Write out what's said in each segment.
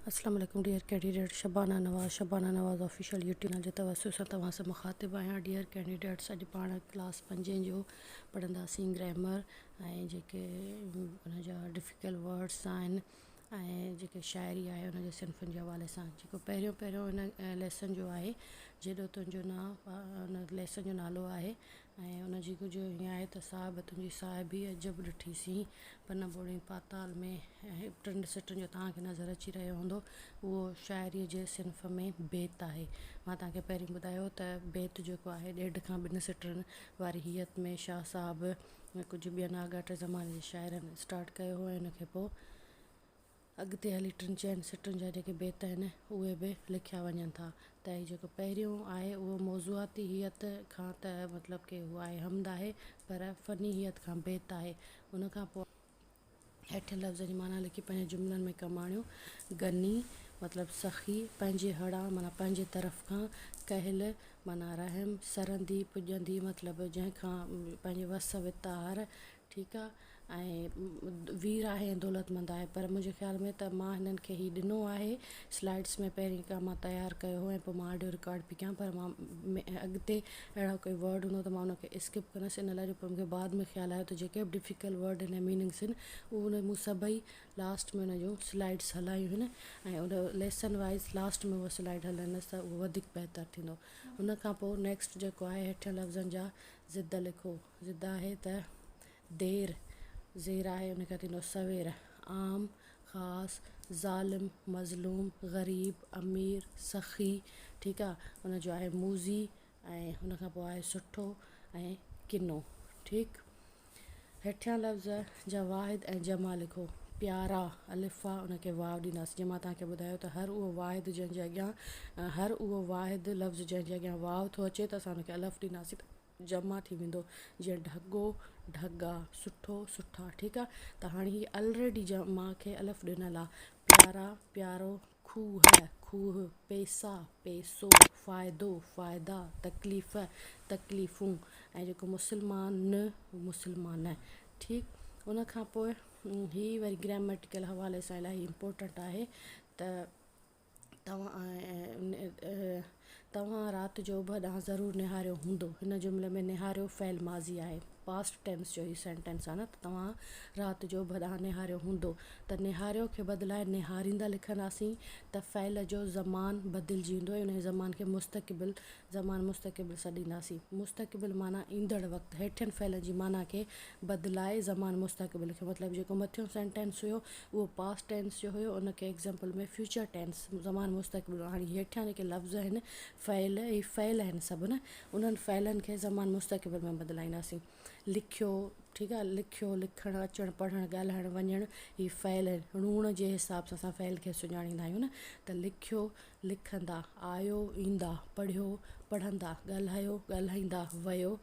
اسلام عليڪم dear candidate Shabana Nawaz Shabana Nawaz official YouTube channel جي توسط سان توهان سان مخاطب آهيان ڊيئر ڪينڊيڊيٽس اڄ پاڻ ڪلاس پنجين جو پڙهنداسين گرامر ۽ جيڪي ان جا ڊفيڪلٽ ورڊس آهن ۽ جيڪي شاعري آهي ان جي صنفن جي حوالي سان جيڪو پهريون پهريون ان ليسن جو آهي جيڏو تنهنجو نانء ان ليسن جو نالو آهي ۽ ان جي ڪجهه ائين آهي ته صاحب تنهنجي صاحبي عجب ڏٺي سين، پن ٻوڙين پاتال ۾. ۽ ٽن سٽن جو توهان کي نظر اچي رهيو هوندو اهو شاعريء جي صنف ۾ بيت آهي. مان توهان کي پهرين ٻڌايو ته بيت جيڪو آهي ڏيڍ کان ٻن سٽن واري هيئت ۾ شاهه صاحب ۽ ڪجهه ٻين آڳاٽي زماني جي شاعرن اسٽارٽ ڪيو هو ۽ ان کي پوء اڳتي هلي ٽن چئن سٽن جا جيڪي بيت آهن اهي به لکيا وڃن ٿا ته هي جيڪو پهريون آهي اهو موضوعاتي هيئت کان ته مطلب ڪي اهو آهي حمد آهي پر فني هيئت کان بيت آهي ان کان پوء هيٺين لفظ جي معنيٰ لکي پنهنجي جملن ۾ ڪم آڻيو غني مطلب سخي پنهنجي هڙان معنيٰ پنهنجي طرف کان ڪهل معنيٰ رحم سرندي پڄندي مطلب جنهن کان پنهنجي وس وت آهر ٺيڪ آ ۽ وير آهي ۽ دولتمند آهي پر منهنجي خيال ۾ ته مان هنن کي هي ڏنو آهي سلائيڊس ۾ پهرين کان مان تيار ڪيو هو ۽ پوء مان آڊيو رڪارڊ پئي ڪيان پر مان اڳتي اهڙو ڪوئي ورڊ هوندو ته مان ان کي اسڪپ ڪندس ان لاء جو پوء مونکي بعد ۾ خيال آيو ته جيڪي به ڊفيڪلٽ ورڊ آهن ۽ ميننگس آهن اهي ان مون سڀئي لاسٽ ۾ ان جون سلائيڊس هلايون آهن ۽ ان ليسن وائيز لاسٽ ۾ اهي سلائيڊ هلائيندس ته اهو وڌيڪ بهتر ٿيندو ان کان پوء نيڪسٽ جيڪو آهي هيٺين لفظن جا ضد لکو ضد آهي ته دير زير آهي ان کان ٿيندو سوير، عام، خاص، ظالم، مظلوم، غريب، امير، سخي، ٺيڪ آ، ان جو آهي موذي ۽ ان کان پوء آهي سٺو ۽ ڪنو، ٺيڪ. هيٺيان لفظ جا واحد ۽ جمع لکو. پيارا، الف آ ان کي واو ڏينداسين جيئن مان توهان کي ٻڌايو ته هر اهو واحد جنهن جي اڳيان هر اهو واحد لفظ جنهن جي اڳيان واو ٿو اچي ته اسان ان کي الف ڏينداسين ته جمع ٿي ويندو جيئن ڍڳو، ڍڳا، سٺو، سٺا ٺيڪ آ ته هاڻي هي الريڊي جمع کي الف ڏنل آ پيارا، پيارو، کوهه، کوهه، پيسا، پيسو، فائدو، فائدا، تڪليف، تڪليفون ۽ جيڪو مسلمان، مسلمان ٺيڪ ان کان پوء هي وري گراميٽيڪل حوالي سان الاهي امپورٽنٽ آهي ته توهان رات جو اڀ ڏانهن ضرور نهاريو هوندو. هن جملي ۾ نهاريو فعل ماضي آهي. پاسٽ ٽينس جو هي سينٽينس آهي نه ته توهان رات جو اڀ ڏانهن نهاريو هوندو ته نهاريو کي بدلائي نهاريندا لکنداسين ته فعل جو زمان بدلجي ويندو ۽ انهي زمان کي مستقبل زمان مستقبل سڏينداسين. مستقبل معنيٰ ايندڙ وقت. هيٺين فعلن جي معنيٰ کي بدلائي زمان مستقبل لکيو. مطلب جيڪو مٿيون سينٽينس هيو اهو پاسٽ ٽينس جو هيو ان کي ايگزامپل ۾ فيوچر ٽينس زمان مستقبل هاڻي هيٺيان جيڪي لفظ آهن فعل هي فعل آهن سڀ نه انهن فعلن کي زمان مستقبل ۾ بدلائينداسين. لکيو ٺيڪ آهي لکيو لکڻ اچڻ پڙهڻ ڳالهائڻ وڃڻ هي فعل آهن. ڻوڻ جي حساب سان اسان فعل کي سڃاڻيندا آهيون نه ته لکيو لکندا، آيو، ايندا، پڙهيو، پڙهندا، ڳالهايو، ڳالهائيندا، ويو،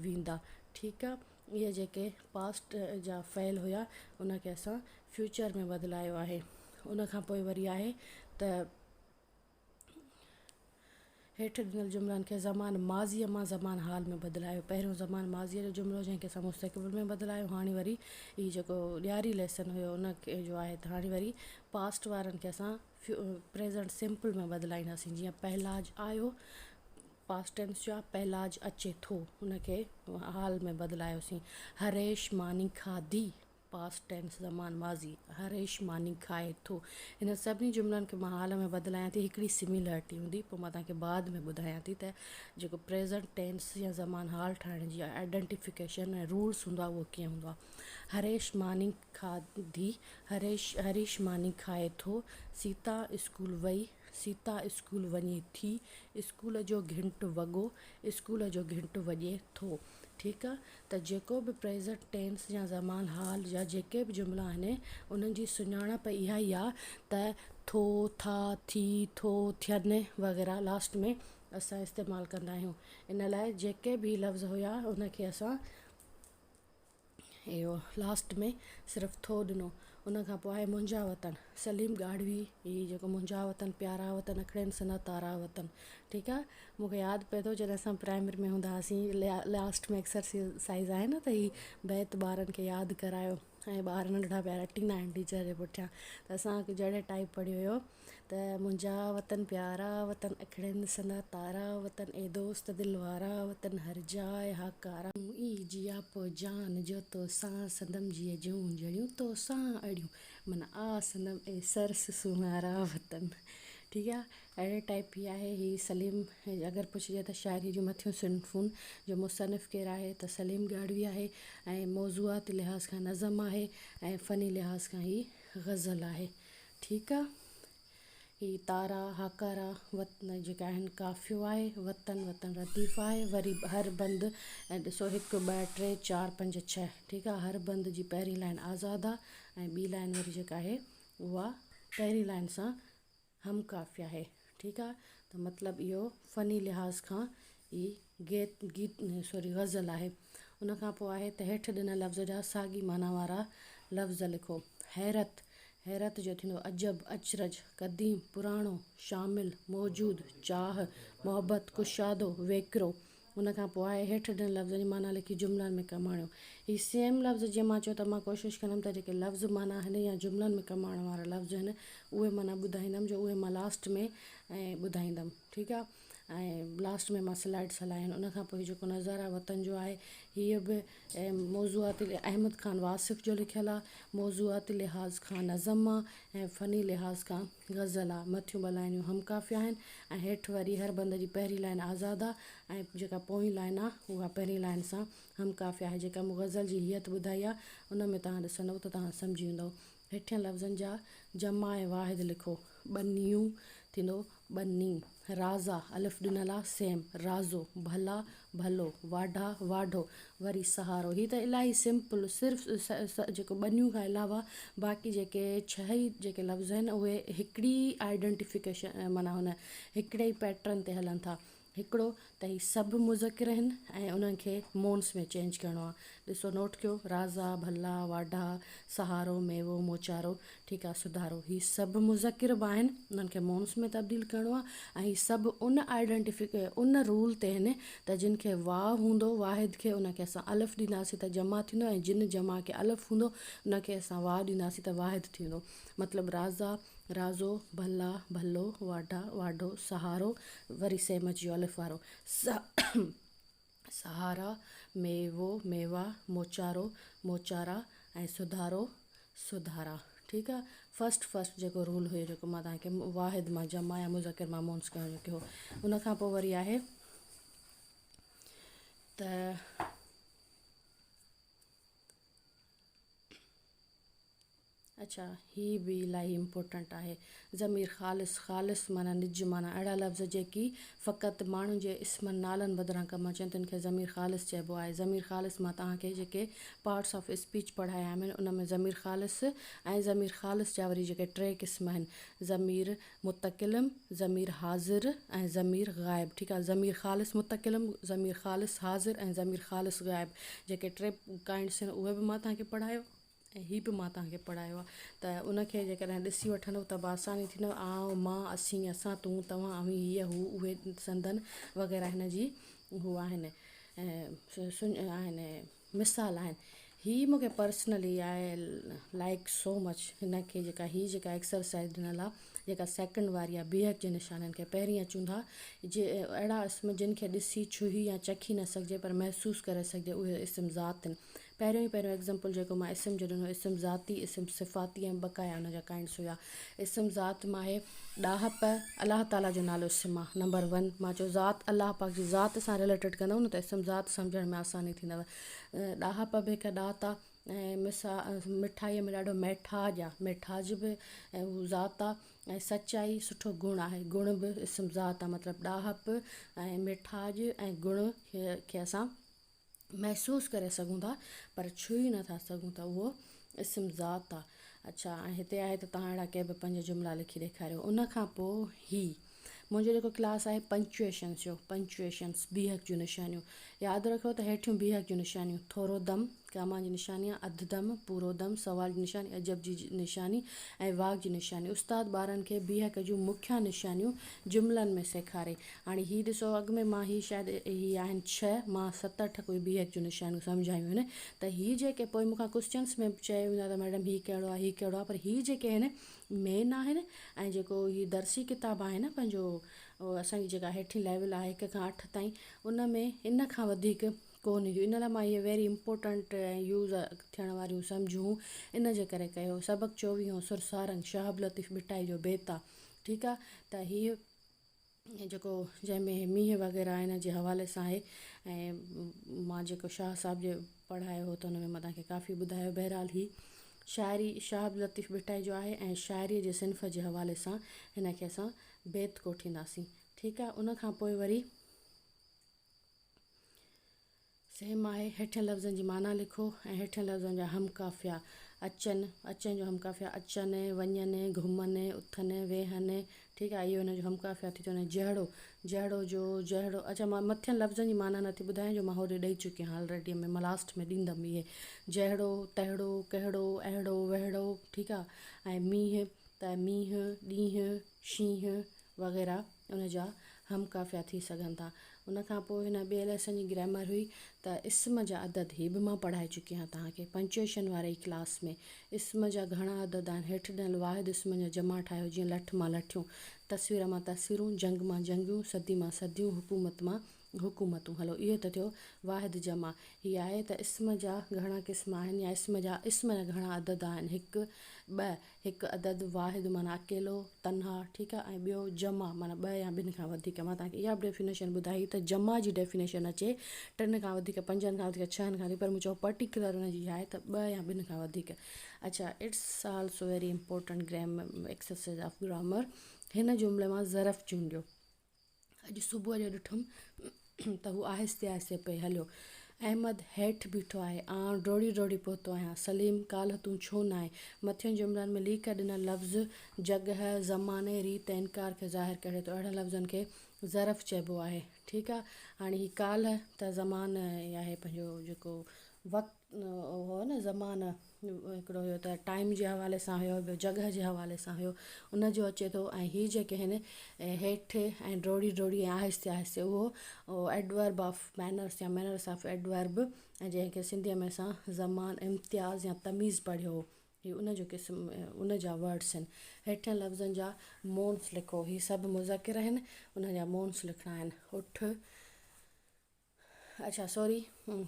ويندا. ٺيڪ آ اهي جيڪي پاسٽ جا فعل هيا ان کي اسان فيوچر ۾ بدلايو آهي. ان کان پوء وري آهي ته هيٺ ڏنل جملن کي زمان ماضيء مان زمان حال ۾ بدلايو. پهريون زمان ماضيء جو جملو جنهن کي اسان مستقبل ۾ بدلايو هاڻي وري هي جيڪو ڏياري ليسن هيو ان کي جو آهي ته هاڻي وري پاسٽ وارن کي اسان پريزنٽ سمپل ۾ بدلائينداسين جيئن پهلاج آيو پاسٽ ٽينس جو آهي پهلاج اچي ٿو ان کي حال ۾ بدلايوسين هريش ماني کاڌي پاسٽ ٽينس زمان ماضي هريش ماني کائي ٿو هن سڀني جملن کي مان حال ۾ بدلايان ٿي هڪڙي سميلرٽي هوندي پوء مان توهان کي بعد ۾ ٻڌايان ٿي ته جيڪو پريزنٽ ٽينس يا زمان حال ٺاهڻ جي آئيڊنٽيفڪيشن ۽ رولس هوندو آهي اهو ڪيئن هوندو آهي هريش ماني کاڌي، هريش هريش ماني کائي ٿو، سيتا اسڪول وئي، سيتا اسڪول وڃي ٿي، اسڪول جو گهنٽ وڳو، اسڪول جو گهنٽ وڄي ٿو. ٺيڪ آ ته جيڪو به پريزنٽ ٽينس يا زمان حال جا جيڪي به جملا آهن انهن جي سڃاڻپ اها ئي آ ته ٿو، ٿا، ٿي، ٿو، ٿين وغيره لاسٽ ۾ اسان استعمال ڪندا آهيون. ان لاء جيڪي به لفظ هيا ان کي اسان اهو لاسٽ ۾ صرف ٿو ڏنو ان کان پوء آهي منهنجا وطن سليم ڳاڙهوي هي جيڪو منهنجا وطن پيارا وطن اکڙين سندا تارا وطن ٺيڪ آهي مون کي ياد پئي ٿو جڏهن اسان پرائمري ۾ هوندا هئاسين لاسٽ ۾ ايڪسرسائز آهي نه ته هي بيت ٻارن کي ياد ڪرايو. ۽ ٻار ننڍڙا پيا رٽيندا آهن ٽيچر جي پٺيان ته اسان جهڙي ٽائيپ پڙهيو هيو ته منهنجا وطن پيارا وطن اکڙين سندا تارا وطن اي دوست دل وارا وطن هر جاء هاڪارا. تون ئي جياپو جان جو توسان سندم جيء جون جڙيون توسان اڙيون من آ سندم اي سرس سونهارا وطن ٺيڪ آ اهڙي ٽائيپ هي آهي هي سليم اگر پڇجي ته شاعري جون مٿيون صنفون جو مصنف ڪير آهي ته سليم ڳاڙهوي آهي ۽ موضوعاتي لحاظ کان نظم آهي ۽ فني لحاظ کان هي غزل آهي ٺيڪ آ هي تارا هاڪارا وطن جيڪا آهن قافيو آهي وطن وطن رديف آهي وري هر بند ۽ ڏسو هڪ ٻه ٽي چار پنج ڇهه ٺيڪ آ هر بند جي پهرين لائن آزاد آ ۽ ٻي لائن وري جيڪا آهي اها پهرين لائن سان هم قافيه آهي ٺيڪ آ ته مطلب اهو فني لحاظ کان هي گيت گيت سوري غزل آهي ان کان پوء آهي ته هيٺ ڏنل لفظ جا ساڳي معنيٰ وارا لفظ لکو حيرت حيرت جو ٿيندو عجب اچرج قديم پراڻو شامل موجود چاهه محبت ڪشادو ويڪرو ان کان پوء آهي هيٺ ڏنل لفظن جي معنيٰ لکي جملن ۾ ڪم آڻيو. هي سيم لفظ جيئن مان چيو ته مان ڪوشش ڪندم ته جيڪي لفظ معنيٰ آهن يا جملن ۾ ڪم آڻڻ وارا لفظ آهن اهي معنيٰ ٻڌائيندم جو اهي مان لاسٽ ۾ ۽ ٻڌائيندم ٺيڪ آهي ۽ لاسٽ ۾ مان سلائيڊس هلايون آهن ان کان پوء جيڪو نظارا وطن جو آهي هيء به موضوعاتي احمد خان واصف جو لکيل آهي موضوعاتي لحاظ کان نظم آهي ۽ فني لحاظ کان غزل آ، مٿيون ٻه لائنيون هم قافيه آهن ۽ هيٺ وري هر بند جي پهرين لائن آزاد آ ۽ جيڪا پوئين لائن آ اها پهرين لائن سان هم قافيه آهي. جيڪا مون غزل جي هيئت ٻڌائي آ ان ۾ توهان ڏسندؤ ته توهان سمجهي ويندؤ. هيٺين لفظن جا جمع ۽ واحد لکو. ٻنيون ٿيندو ٻني. رازا، الف ڏنل آ، سيم، رازو، ڀلا، ڀلو، واڍا، واڍو، وري سهارو. هي ته الاهي سمپل صرف جيڪو ٻنيون کان علاوه باقي جيڪي ڇهه ئي جيڪي لفظ آهن اهي هڪڙي آئيڊنٽيفڪيشن معنيٰ هن هڪڙي ئي پيٽرن تي هلن ٿا. هڪڙو ته هي سڀ مذڪر آهن ۽ انهن کي مونث ۾ چينج ڪرڻو آهي. ڏسو نوٽ ڪيو رازا، ڀلا، واڍا، سهارو، ميوو، موچارو، ٺيڪ آ سڌارو هي سڀ مذڪر به آهن انهن کي مونث ۾ تبديل ڪرڻو آ ۽ هي سڀ ان آئيڊنٽيفڪ ان رول تي آهن ته جن کي واء هوندو واحد کي ان کي اسان الف ڏينداسين ته جمع ٿيندو ۽ جن جمع کي الف هوندو ان کي اسان واء ڏينداسين ته واحد ٿيندو مطلب رازا رازو ڀلا ڀلو واڍا واڍو سهارو وري سيم اچي ويو الف وارو سهارا، ميوو، ميوا، موچارو، موچارا ۽ سڌارو، سڌارا. ٺيڪ آ فرسٽ فرسٽ جيڪو رول هيو جيڪو مان توهان کي واحد مان جمع يا مذڪر مان مونث ڪرڻ جو ڪيو ان کان پوء وري آهي ته اڇا هي به الاهي امپورٽنٽ آهي ضمير خالص خالص معنيٰ نج معنيٰ اهڙا لفظ جيڪي فقط ماڻهن جي اسمن نالن بدران ڪم اچن تن کي ضمير خالص چئبو آهي ضمير خالص مان توهان کي جيڪي پارٽس آف اسپيچ پڙهايا آهن ان ۾ ضمير خالص ۽ ضمير خالص جا وري جيڪي ٽي قسم آهن ضمير متڪلم ضمير حاضر ۽ ضمير غائب ٺيڪ آهي ضمير خالص متڪلم ضمير خالص حاضر ۽ ضمير خالص غائب جيڪي ٽي ڪائنڊس آهن اهي به مان توهان کي پڙهايو ۽ هي به مان توهان کي پڙهايو آهي ته ان کي جيڪڏهن ڏسي وٺندو ته به آساني ٿيندو آئون، مان، اسين، اسان، تون، توهان، اوهين، هيء، هو، اهي، سندن وغيره هن جي هو آهن آهن مثال آهن هي مون کي personally I like so much هن کي جيڪا هي جيڪا ايڪسرسائز ڏنل آهي جيڪا سيڪنڊ واري آهي بيهڪ جي نشانين کي پهرين اچون ٿا جي اهڙا اسم جن کي ڏسي ڇهي يا چکي نه سگهجي پر محسوس ڪري سگهجي اهي اسم ذات آهن پهريون ئي پهريون ايگزامپل جيڪو مان اسم جو ڏنو اسم ذاتي، اسم صفاتي ۽ بقايا ان جا ڪائنڊس هيا. اسم ذات مان آهي ڏاهپ، الله تعاليٰ جو نالو اسم آ. نمبر ون مان چيو ذات الله پاڪ جي ذات سان رليٽيڊ ڪندؤ نه ته اسم ذات سمجهڻ ۾ آساني ٿيندؤ. ڏاهپ به هڪ ڏات آ ۽ مسا مٺائيء ۾ ڏاڍو ميٺاڄ آ، ميٺاڄ به هو ذات آ ۽ سچائي سٺو گڻ آهي، گڻ به اسم ذات آ مطلب ڏاهپ ۽ ميٺاڄ ۽ گڻ کي اسان محسوس ڪري سگهون ٿا پر ڇهي نه ٿا سگهون ته اهو اسم ذات آ. اڇا ۽ هتي آهي ته توهان اهڙا ڪي به پنج جملا لکي ڏيکاريو. ان کان پوء هي منهنجو جيڪو ڪلاس آهي پنچوئيشنس جو، پنچوئيشنس، بيهڪ جون نشانيون. ياد رکو ته هيٺيون بيهڪ جون نشانيون، ٿورو دم، ڪاما جي نشاني آ اڌ دم، پورو دم، سوال جي نشاني، عجب جي نشاني ۽ واڪ جي نشاني. استاد ٻارن کي بيهڪ جون مکيه نشانيون جملن ۾ سيکاري. هاڻي هي ڏسو اڳ ۾ مان هي شايد هي آهن ڇهه مان ست اٺ ڪوئي بيهڪ جون نشانيون سمجهايون آهن ته هي جيڪي پوء مون کان ڪوسچنس ۾ به چيو ويندو آهي ته ميڊم هي ڪهڙو آهي هي ڪهڙو آهي پر هي جيڪي آهن مين آهن ۽ جيڪو هي درسي ڪتاب آهي نه پنهنجو اسان جي جيڪا هيٺين ليول آهي هڪ کان اٺ تائين ان ۾ ان کان وڌيڪ ڪونه اينديون ان لاء مان اهي ويري امپورٽنٽ ۽ يوز ٿيڻ واريون سمجهون ان جي ڪري ڪيو سبق چوويهون سر سارنگ شهاب لطيف ڀٽائي جو بيت آ ٺيڪ آ ته هي جيڪو جنهن ۾ مينهن وغيره ان جي حوالي سان آهي ۽ مان جيڪو شاهه صاحب جو پڙهايو هو ته ان ۾ مان توهان کي ڪافي ٻڌايو بهرحال هي شاعري شهاب لطيف ڀٽائي جو آهي ۽ شاعري جي صنف جي حوالي سان هن کي اسان بيت ڪوٺينداسين ٺيڪ آ ان کان پوء وري سيم آهي. هيٺين لفظن جي معنيٰ لکو ۽ هيٺين لفظن جا هم قافيا اچن، اچن جو هم قافيا اچن، وڃن، گهمن، اٿن، ويهن، ٺيڪ آهي اهو هن جو هم قافيا ٿي ٿو وڃي. جهڙو، جهڙو جو، جهڙو، اڇا مان مٿين لفظن جي معنيٰ نٿي ٻڌايان جو مان هوڏي ڏئي چڪي آهيان آلريڊي ۾ مان لاسٽ ۾ ڏيندم اهي جهڙو، تهڙو، ڪهڙو، اهڙو، وهڙو، ٺيڪ آهي ۽ مينهن ته مينهن، ڏينهن، شينهن وغيره ان جا هم قافيا ٿي سگهن ٿا. ان کان پوء هن ٻئي ليسن جي گرامر هئي ته اسم جا عدد هي به مان پڙهائي چڪي آهيان توهان کي پنچوئيشن واري ئي ڪلاس ۾ اسم جا گهڻا عدد آهن هيٺ ڏنل واحد اسمن جا جمع ٺاهيو جيئن لٺ مان لٺيون، تصوير مان تصويرون، جنگ مان جنگيون، صدي مان صديون، حڪومت مان حڪومتون. هلو اهو ته ٿيو واحد جمع. هي آهي ته اسم جا گهڻا قسم آهن يا اسم جا اسم جا گهڻا عدد آهن هڪ، ٻه، هڪ عدد واحد معنيٰ اڪيلو، تنها، ٺيڪ آهي ۽ ٻيو جمع معنيٰ ٻه يا ٻن کان وڌيڪ. مان توهان کي اها به ڊيفينيشن ٻڌائي ته جمع جي ڊيفينيشن اچي ٽن کان وڌيڪ، پنجن کان وڌيڪ، ڇهن کان وڌيڪ پر مون چيو پرٽيڪيولر ان جي اها آهي ته ٻه يا ٻن کان وڌيڪ. اڇا it's also very important exercise of grammar هن جملي مان ظرف چونڊيو. اڄ صبح جو ڏٺم ته هو آهستي آهستي پئي هليو. احمد هيٺ بيٺو آهي. آئون ڊوڙي ڊوڙي پهتو آهيان. سليم، ڪالهه تون ڇو نه آئين؟ مٿين جملن ۾ ليڪ ڏنل لفظ جڳهه، زماني، ريت ۽ انڪار کي ظاهر ڪري ٿو. اهڙن لفظن کي ظرف چئبو آهي. ٺيڪ آ. هاڻي هي ڪالهه ته زمان آهي پنهنجو جيڪو وقت هو نه زمان هڪڙو هيو ته ٽائيم جي حوالي سان هيو ٻيو جڳهه جي حوالي سان هيو ان جو اچي ٿو ۽ هي جيڪي هن هيٺ ۽ ڊوڙي ڊوڙي ۽ آهستي آهستي اهو ايڊورب آف مينرس يا مينرس آف ايڊورب ۽ جنهن کي سنڌيء ۾ اسان زمان امتياز يا تميز پڙهيو هو هي ان جو قسم ان جا ورڊس آهن هيٺين لفظن جا مونس لکو هي سڀ مذڪر آهن انهن جا مونس لکڻا آهن اٺ اڇا سوري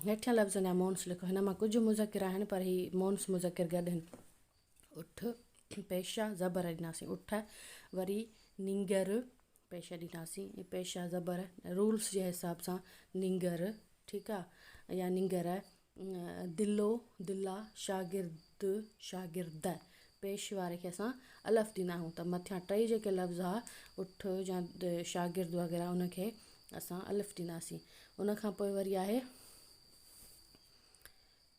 هيٺين لفظن جا مونس لکو هن مان ڪجهه مذڪر آهن پر هي مونس مذڪر گڏ آهن اٺ پيشا زبر ڏناسين اٺ وري نينگر پيشا ڏناسين پيشا زبر رولس جي حساب سان نينگر ٺيڪ آ يا نينگر دلو دلا شاگرد شاگرد پيش واري کي اسان الف ڏيندا آهيون ته مٿيان ٽئي جيڪي لفظ ها اٺ يا شاگرد وغيره ان کي اسان الف ڏينداسين ان کان پوء وري آهي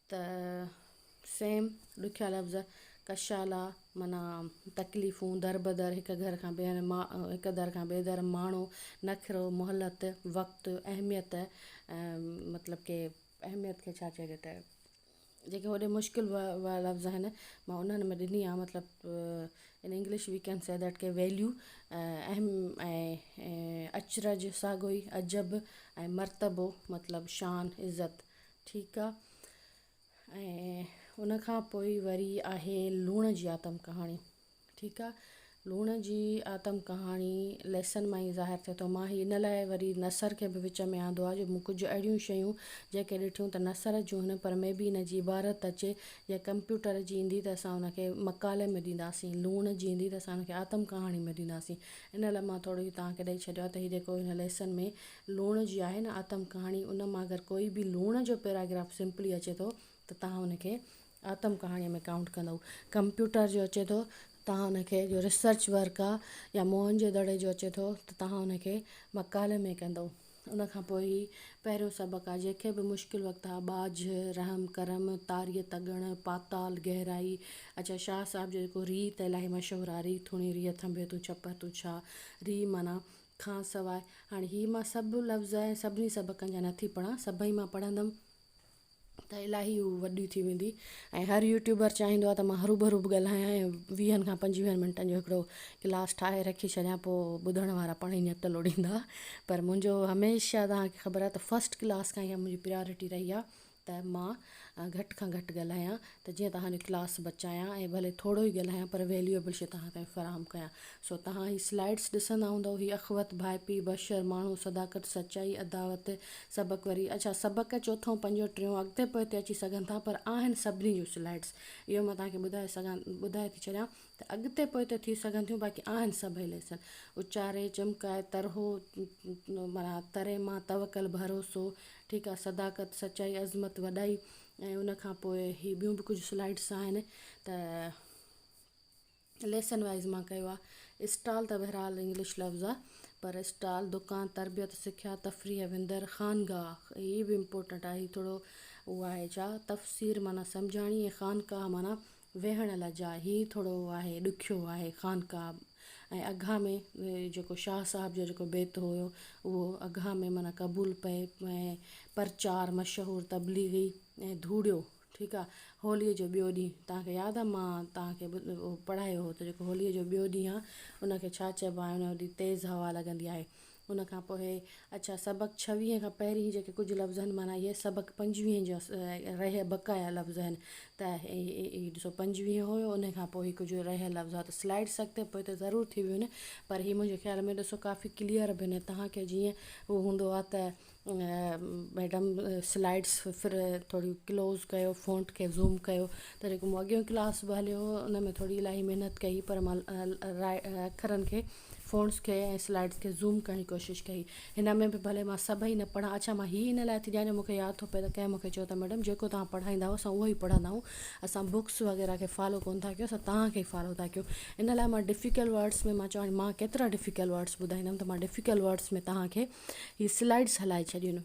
ته سيم ڏکيا لفظ ڪشالا معنيٰ تڪليفون دربدر هڪ گهر کان ٻئي هڪ در کان ٻئي در ماڻو نخرو مهلت وقت اهميت مطلب ڪي اهميت کي ڇا چئجي ته جيڪي وڏي مشڪل وارا لفظ آهن مان انهن ۾ ڏني آهي مطلب in English we can say that K value اهم ۽ اچرج ساڳو ئي عجب ۽ مرتبو مطلب شان عزت ٺيڪ آ ۽ ان کان پوء وري آهي لوڻ جي آتم ڪهاڻي ٺيڪ آ لوڻ جي آتم ڪهاڻي ليسن مان ئي ظاهر ٿئي ٿو مان هي ان لاء وري نثر کي به وچ ۾ آندو آ جو مون ڪجهه اهڙيون شيون جيڪي ڏٺيون ته نثر جون هن پر مي بي ان جي عبارت اچي يا ڪمپيوٽر جي ايندي ته اسان ان کي مقالي ۾ ڏينداسين لوڻ جي ايندي ته اسان ان کي آتم ڪهاڻي ۾ ڏينداسين ان لاء مان ٿورو هي توهان کي ڏئي ڇڏيو آ ته هي جيڪو هن ليسن ۾ لوڻ جي آهي نه آتم ڪهاڻي ان مان اگر ڪوئي به لوڻ جو پيراگراف سمپلي اچي ٿو ته توهان ان کي آتم ڪهاڻيء ۾ ڪائونٽ ڪندؤ. ڪمپيوٽر جو اچي ٿو توهان ان کي جو ريسرچ ورڪ آ يا موهن جي دڙي جو اچي ٿو ته توهان ان کي مقالي ۾ ڪندؤ. ان کان پوء هي پهريون سبق آ جنهن کي به مشڪل وقت آ ٻاجهه، رحم ڪرم، تاريء تڳڻ، پاتال، گهرائي، اڇا شاهه صاحب جو جيڪو ري ته الاهي مشهور آ ري ٿڻي ريء ٿنڀي تون ڇپر تون ڇا ري معنيٰ کان سواء هاڻي هي مان سڀ لفظ ۽ سڀني سبقن جا نٿي پڙهان سڀئي مان پڙهندم. ته الاهي هو وڏي ٿي ويندي ۽ هر يوٽيوبر چاهيندو آهي ته مان هروڀرو به ڳالهايان ۽ ويهن کان پنجويهن منٽن جو هڪڙو ڪلاس ٺاهي رکي ڇڏيان پوء ٻڌڻ وارا پاڻ ئي نيت لوڙيندا پر منهنجو هميشه توهان کي خبر آهي ته فرسٽ ڪلاس کان اها منهنجي پريارٽي رهي آهي ته مان گهٽ کان گهٽ ڳالهايان ته جيئن توهان جو ڪلاس بچايان ۽ ڀلي ٿورو ئي ڳالهايان پر ويليوئبل شي توهان تائين فراهم ڪيان سو توهان هي سلائيڊس ڏسندا هوندؤ هي اخوت، ڀائپي، بشر، ماڻهو، صداقت، سچائي، عداوت، سبق وري اڇا سبق چوٿون پنجون ٽيون اڳتي پوئتي اچي سگهن ٿا پر آهن سڀني جون سلائيڊس اهو مان توهان کي ٻڌائي سگهان ٻڌائي ٿي ڇڏيان ته اڳتي پوئتي ٿي سگهن ٿيون باقي آهن سڀئي ليسن اچاري، چمڪائي، ترهو معنيٰ تري مان، توڪل، ڀروسو، ٺيڪ آهي صداقت، سچائي، عظمت، وڏائي ۽ ان کان پوء هي ٻيون به ڪجهه سلائيڊس آهن ته ليسن وائيز مان ڪيو آهي. اسٽال ته بهرحال انگلش لفظ آهي پر اسٽال، دڪان، تربيت، سکيا، تفريح، وندر، خانگاهه هي به امپورٽنٽ آهي هي ٿورو اهو آهي ڇا تفسير معنيٰ سمجهاڻي ۽ خانقاهه معنيٰ ويهڻ لاء جاء هي ٿورو آهي ڏکيو آهي خانقاهه ۽ اگها ۾ جيڪو شاهه صاحب جو جيڪو بيت هيو اهو اگها ۾ معنيٰ قبول پئي ۽ پرچار مشهور تبليغي ۽ ڌوڙيو ٺيڪ آ هوليء جو ٻيو ڏينهن توهان کي ياد آ مان توهان کي پڙهايو هو ته جيڪو هوليء جو ٻيو ڏينهن آ ان کي ڇا چئبو آهي ان ڏينهن تيز هوا لڳندي آهي ان کان پوء اڇا سبق ڇويهين کان پهرين جيڪي ڪجهه لفظ آهن معنيٰ اهي سبق پنجويهين جا رهيل بقايا لفظ آهن ته هي ڏسو پنجويهه هيو ان کان پوء هي ڪجهه رهيل لفظ آ ته سلائيڊس اڳتي پوئتي ضرور ٿي ويون آهن پر هي منهنجي خيال ۾ ڏسو ڪافي ڪليئر به آهن توهان کي جيئن هو هوندو آ ته ميڊم سلائيڊس ڦر ٿوري ڪلوز ڪيو فونٽ کي زوم ڪيو ته جيڪو مون اڳيون ڪلاس به هليو هو ان ۾ ٿوري الاهي محنت ڪئي پر مان اکرن کي فونٽس کي ۽ سلائيڊس کي زوم ڪرڻ جي ڪوشش ڪئي هن ۾ به ڀلي مان سڀئي نه پڙهان اڇا مان هي ان لاء ٿي ڏيان جو مونکي ياد ٿو پئي ته ڪنهن مونکي چيو ته ميڊم جيڪو توهان پڙهائيندا آهيو اسان اهو ئي پڙهندا آهيون اسان بڪس وغيره کي فالو ڪونه ٿا ڪيون اسان توهان کي ئي فالو ٿا ڪيون ان لاء مان ڊفيڪلٽ ورڊس ۾ مان چوان مان ڪيترا ڊفيڪلٽ ورڊس ٻڌائيندم ته مان ڊفيڪلٽ ورڊس ۾ توهان کي هي سلائيڊس هلائي ڇڏيون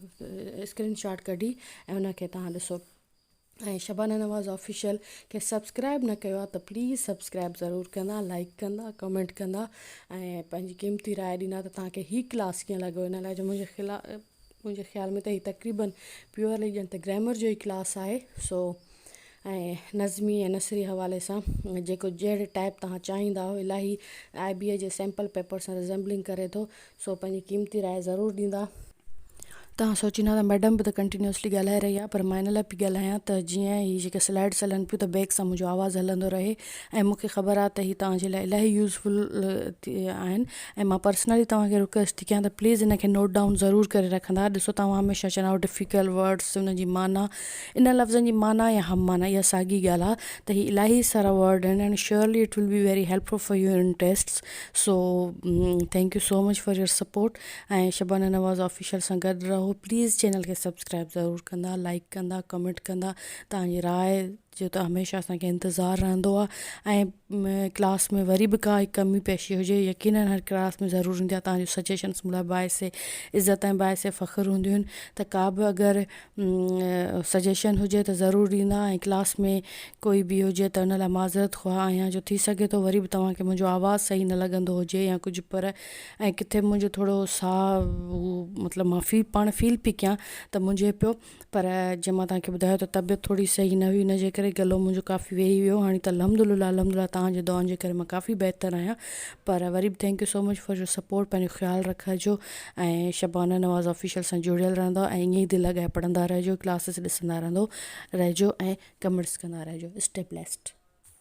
اسڪرين شاٽ ڪڍي ۽ ان کي توهان ڏسو ۽ شبانه نواز آفيشل کي سبسڪرائب نه ڪيو آهي ته پليز سبسڪرائب ضرور ڪندا لائڪ ڪندا ڪمينٽ ڪندا ۽ پنهنجي قيمتي راء ڏيندا ته توهان کي هي ڪلاس ڪيئن لڳو ان لاء جو منهنجي خلا منهنجي خيال ۾ ته هي تقريبن پيورلي ڄڻ ته گرامر جو ئي ڪلاس آهي سو ۽ نظمي ۽ نثري حوالي سان جيڪو جهڙي ٽائپ توهان چاهيندا آهيو الاهي آء بي اي جي سيمپل پيپر سان ريزيمبلنگ ڪري ٿو سو پنهنجي قيمتي راء ضرور ڏيندا. توهان سوچيندا ته ميڊم به ته ڪنٽينيوسلي ڳالهائي رهي آهي پر مان ان لاء پئي ڳالهايان ته جيئن هي جيڪي سلائيڊس هلن پيون ته بيڪ سان منهنجو آواز هلندو رهي ۽ مون کي خبر آهي ته هي توهان جي لاء الاهي يوزفل آهن ۽ مان پرسنلي توهان کي رڪويسٽ ٿي ڪيان ته پليز ان کي نوٽ ڊائون ضرور ڪري رکندا ڏسو توهان هميشه چوندا آهيو ڊفيڪلٽ ورڊس ان جي معنيٰ ان لفظن جي معنيٰ يا هم معنيٰ اها ساڳي ڳالهه آهي ته هي الاهي سارا ورڊ آهن and surely it will be very helpful for you in tests so thank you so much for your support ۽ Shabana Nawaz official سان گڏ رهو پليز چينل کي سبسڪرائب ضرور ڪندا لائڪ ڪندا ڪمينٽ ڪندا توهان جي راء جو ته هميشه اسان کي انتظار رهندو آهي ۽ ڪلاس ۾ وري به ڪا ڪمي پيشي هجي يقينن هر ڪلاس ۾ ضرور هوندي آهي توهان جون سجيشنس مون لاء باعث عزت ۽ باعث فخر هونديون آهن ته ڪا به اگر سجيشن هجي ته ضرور ڏيندا ۽ ڪلاس ۾ ڪوئي به هجي ته ان لاء معذرت خواهه آهيان جو ٿي سگهي ٿو وري به توهان کي منهنجو آواز صحيح نه لڳندو هجي يا ڪجهه پر ۽ ڪٿي منهنجو ٿورو ساهه هو مطلب مان في پاڻ فيل پي ڪيان ته منجهي پيو پر جيئن مان توهان کي ٻڌايو ته طبيعت ٿوري صحيح نه هئي ان جي ڪري گلو منهنجو ڪافي ويهي ويو هاڻي ته الحمد لله الحمد لله توهان جي دعائن جي ڪري مان ڪافي بهتر آهيان پر وري به thank you so much for your support پنهنجو خيال رکجو ۽ شبانه نواز آفيشل سان جڙيل رهندو ۽ ائين ئي دل لڳائي پڙهندا رهجو ڪلاسز ڏسندا رهندو رهجو ۽ ڪمينٽس ڪندا رهجو اسٽي بليسڊ.